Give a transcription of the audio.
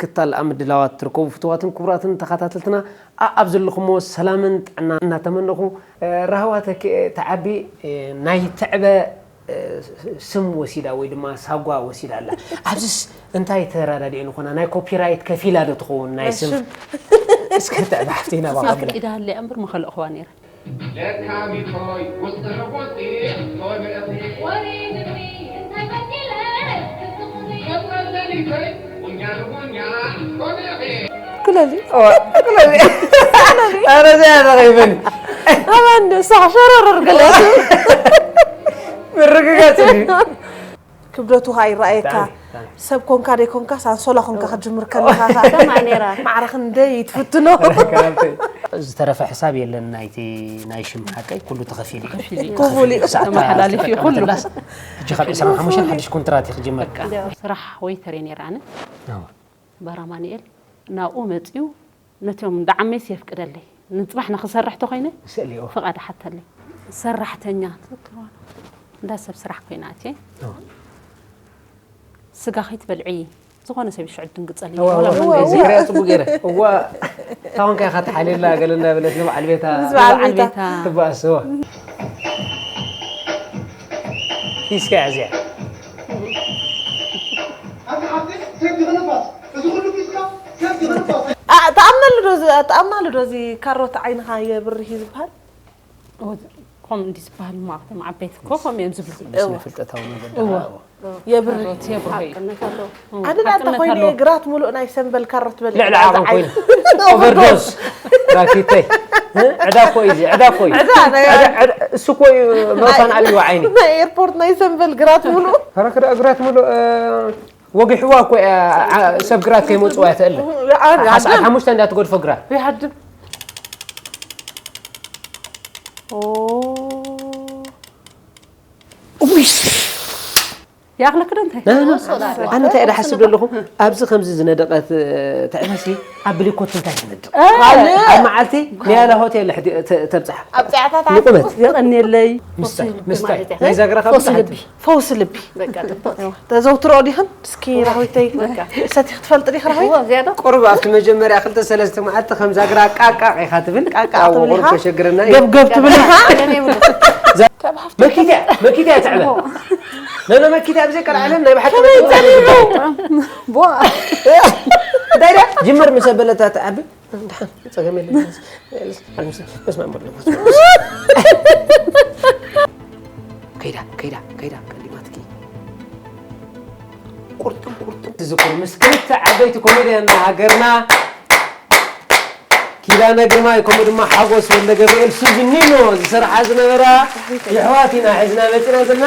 ምክትታል ኣብ ምድላዋት ትርከቡ ፍቱዋትን ክቡራትን ተኸታተልትና፣ ኣኣብ ዘለኹሞ ሰላምን ጥዕና እናተመነኹ፣ ራህዋ ተኪኤ ተዓቢ፣ ናይ ትዕበ ስም ወሲዳ ወይ ድማ ሳጓ ወሲዳ ኣላ። ኣብዚስ እንታይ ተረዳዲኦ ንኾና? ናይ ኮፒራይት ከፊላ ዶ ትኸውን ናይ ናይ ስም? ስም። እስከ ትዕበ ሓፍተይ ናባኻ። ኣፍቂዳ ሃለያ እምበር ምኸልኦ ክዋ ነይራ። ለካ ሚቶይ ውስጥኺ ቁጢዕ ቶልእኺ። ወሪድኒ እንታይ በዲለ ክትኹኒ? መጸለሊተይ ቁኛ ንቁኛ ቶልእኺ። ክለሊ። ኦ፣ ክለሊ። ኣረ፣ እዚኣ ተኸይፈኒ። ኣባን ንሳ ሸረረር ገለ። ምርግጋጽ እንድዩ። ክብደቱ ኸኣ ይረኣየካ። ብጣዕሚ፣ ብጣዕሚ። ሰብ ኮንካ ደይኮንካስ ኣንሶላ ኮንካ ክትጅምር ከለኻ ኸኣ ሰማዕ ነይራ። ማዕረ ክንደይ ትፍትኖ። ዝተረፈ ሕሳብ የለን ናይቲ ናይ ሽም ሓቀይ ኩሉ ተኸፊሉ እዩ። ተኸፊሉ እዩ። ክፉል እዩ። ክሳዕ ተመሓላሊፉ እዩ ኩሉ። ተኸፊሉላስ ሕጂ ካብ ዕስራን ሓሙሽተን ሓድሽ ኮንትራት እዩ ክጅመር። በቃ ስራሕ ወይተር እየ ነይረ ኣነ። ኣዎ። ባር ኣማኑኤል ናብኡ መጺኡ ነቶም እንዳ ዓመይስ የፍቅደለይ። ንጽባሕ ንኽሰርሕ ተኾይነ ስእሊ፣ ኦ። ፍቓድ ሓተለይ። ሰራሕተኛ ትትዋና እንዳ ሰብ ስራሕ ኮይና ኣትየ። ኦ። ስጋ ከይትበልዒ ዝኾነ ሰብ ይሽዑ ድንግጸለይ። እዋ፣ እዋ፣ እዋ፣ እዋ። እዚ ገይረ፣ ጽቡቅ ገይረ። እዋ፣ ታውን ከ ኢኻ ተሓልየላ ገለ እንዳበለት ንበዓል ቤታ። ምስ በዓል በዓል ቤታ። ቤታ። ትባእስ፣ እዋ። ኪስካ እዚኣ። ኣንተ ሓፍተይ፣ ሰብ ይኽንፋስ። እዚ ኩሉ ኪስካ፣ ሰብ ይኽንፋስ። ኣ፣ ተኣምነሉ ዶ እዚ፣ ተኣምናሉ ዶ እዚ ካሮት ዓይንኻ የብርህ እዩ ዝበሃል? ኦ፣ ከምኡ እንዲ ዝበሃል እሞ ኣብቶም ዓበይቲ እኮ ከምኡ እዮም ዝብሉ። ብስነ ፍልጠታዊ መገዲ እዋ። ከዓ፣ እዎ። የብርህ። ካሮት የብርህ እዩ። ሓቅነት ኣለዎ። እም፣ ኣነ ዳታ ሓቅነት ኮይነ ኣለዎ። ግራት ሙሉእ ናይ ሰምበል ካሮት በሊዐ ልዕሊ ዓቕሚ ዝዓይ-፣ ኮይኑ። ኦቨርዶዝ። ራኪተይ። እ? ዕዳ እኮ እዩ እዚ፣ ዕዳ እኮ እዩ። ዕዳ ናይ ዕዳ፣ ዕዳ፣ እሱ እኮ እዩ መውታን ናይ፣ ኣልዩ ዓይኒ። ናይ ኤርፖርት ናይ ሰምበል ግራት ሙሉእ። ኧረ ክዳ ግራት ሙሉእ፣ እ፣ ወጊሕዋ እኮ እያ፣ ዓ-፣ ሰብ ግራት ከይመጽዋ እያ ትእለ። ያ፣ ያ፣ ሓሳ-፣ ያ። ሓሙሽተ እንዳ ትገድፎ ግራት። ይሃድም። ኦ። ኡይስ። ይኣኽለክ ዶ እንታይ? ና፣ ና። ሶላ። ኣነ እንታይ እየ ዝሓስብ ዘለኹ? ኣብዚ ከምዚ ዝነደቐት፣ እ፣ ትዕበሲ ኣብ ብሊኮት እንታይ ትነድቕ? እ። ካልእ። ኣብ መዓልቲ ንያላ ሆቴል ሕዲ-፣ ተ-፣ ተብጽሓ። ኣብ ጻዕታት ንቑመት። የቐንየለይ። ምስታይ፣ ምስታይ። ማለት እያ። ናይ ዛግራ ካብ ፈውሲ ዝሓት። ልቢ። ፈውሲ ልቢ። በቃ፣ ጽቡቅ። ተዘውትሮ ዲኽን? እስኪ ራህዊተይ፣ በቃ። ሰቲኽ ትፈልጥ ዲኽ ራህዊት? እዎ፣ ዝያዳ። ቁሩብ ኣብቲ መጀመርያ ክልተ ሰለስተ መዓልቲ ከም ዛግራ ቃቃ ኢኻ ትብል። ቃቃ ኣዎ፣ ትብል ቁሩብ ኢኻ? ከሸግረና እዩ። ገብገብ ትብል ኢኻ? ገለ የብሉ። ዛ-፣ መኪትያ፣ መኪትያ ትዕበ። ነነ መኪትያ ብዘይ ቀልዓለን ናይ ብሓቂ ከመይ መኪትያ ጸሊሉ? ትበሃል። ቦ። እንታይ ደኣ? ጅምር ምስ ኣበለታ ትዓቢ። ደሓን፣ ጸገም የለን። በስመ ኣብ ወወልድ ወመንፈስ ቅዱስ። ከይዳ፣ ከይዳ፣ ከይዳ፣ ቀዲማትኪ። ቁርጥም፣ ቁርጥም ትዝክሩ ምስ ክልተ ዓበይቲ ኮሜድያን ሃገርና፣ ኪዳነ ግርማይ፣ ከምኡ ድማ ሓጎስ ወልደ ገብርኤል፣ ሱዚኒኖ ዝሰርሓ ዝነበራ የሕዋት ኢና ሒዝና መጺና ዘለና።